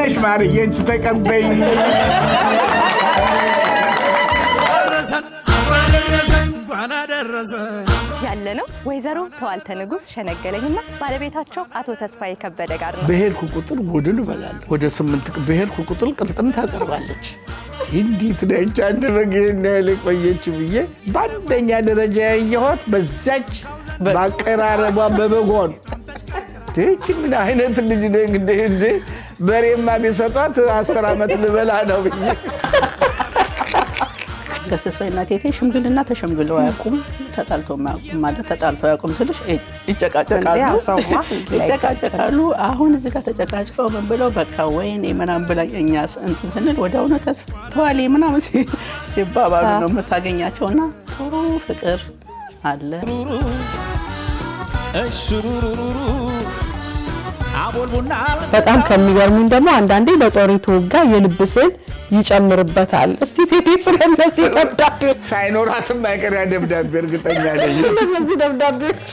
ነሽ ማርዬ፣ እንቺ ተቀበይ። ያለነው ወይዘሮ ተዋልተ ንጉስ ሸነገለኝና ባለቤታቸው አቶ ተስፋዬ ከበደ ጋር ነው። በሄድኩ ቁጥር ጎድን እበላለሁ። ወደ 8 በሄድኩ ቁጥር ቅልጥም ታቀርባለች። እንዴት ነች አንድ በግ ይሄን ያህል የቆየች ብዬ በአንደኛ ደረጃ ያየኋት በዛች ባቀራረቧ በበጓ ነው። ይህቺ ምን አይነት ልጅ ነው እንግዲህ፣ እንዴ በሬማ ቢሰጧት 10 ዓመት ልበላ ነው ብዬ። ጋሽ ተስፋዬና ቴቴ ሽምግልና ተሸምግለው አያውቁም፣ ተጣልተው አያውቁም። ማለት ተጣልተው አያውቁም ስልሽ ይጨቃጨቃሉ፣ ይጨቃጨቃሉ። አሁን እዚህ ጋር ተጨቃጭቀው ምን ብለው በቃ ወይኔ ምናምን ብላ እኛ እንትን ስንል ወዲያውኑ ተዋሌ ምናምን ሲባባሉ ነው የምታገኛቸው። እና ጥሩ ፍቅር አለ። በጣም ከሚገርሙኝ ደግሞ አንዳንዴ ለጦር የተወጋ የልብ ስዕል ይጨምርበታል። እስቲ ቴቴ ስለነዚህ ደብዳቤዎች ሳይኖራትም አይቀር ያ ደብዳቤ እርግጠኛ ነኝ። ስለነዚህ ደብዳቤዎች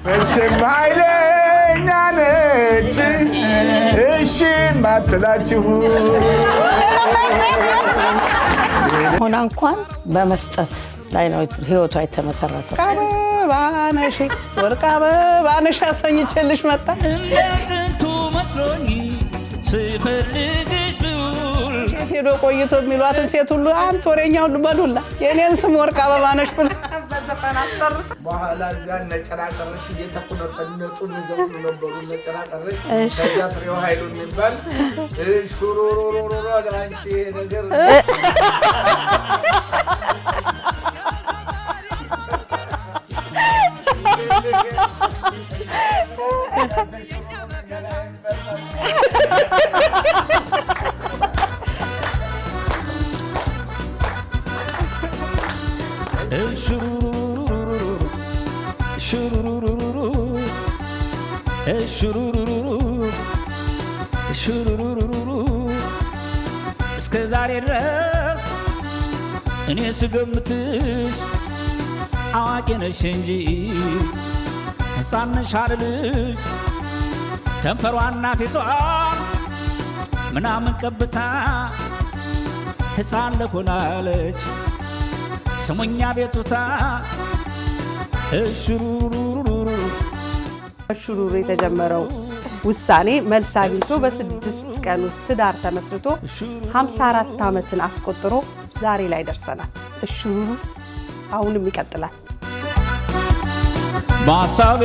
መቼም ኃይለኛ ነች እሺ ማትላችሁ። ሆና እንኳን በመስጠት ላይ ነው ህይወቷ የተመሰረተው። አበባ ነሽ ወርቅ አበባ ነሽ አሰኝቼልሽ መጣ። እንደ ጥንቱ መስሎኝ ስፈልግሽ ብውል ሴት ሄዶ ቆይቶ የሚሏትን ሴት ሁሉ አንተ ወሬኛ ሁሉ በሉላ የእኔን ስም ወርቅ አበባ ነሽ ብሎ በኋላ እዚያ ነጭራ ቀረሽ እየተቁነጠነጡ የሚዘፍኑ ነበሩ። ነጭራ ቀረሽ ከዚያ ፍሬው ኃይሉ የሚባል ሹሩሩሩሩ አንቺ ነገር እሹሩሩሩሩ እሹሩሩሩሩ እሹሩሩሩሩ እሹሩሩሩሩ እስከ ዛሬ ድረስ እኔ ስገምትሽ አዋቂ ነሽ እንጂ ሕፃን ነሽ አልልሽ። ከንፈሯና ፊቷ ምናምን ቀብታ ሕፃን ለሆናለች ስሙኛ ቤቱታ እሹሩሩሩሩ። በሹሩሩ የተጀመረው ውሳኔ መልስ አግኝቶ በ6 ቀን ውስጥ ትዳር ተመስርቶ 54 ዓመትን አስቆጥሮ ዛሬ ላይ ደርሰናል። እሹሩሩ አሁንም ይቀጥላል። በሀሳቤ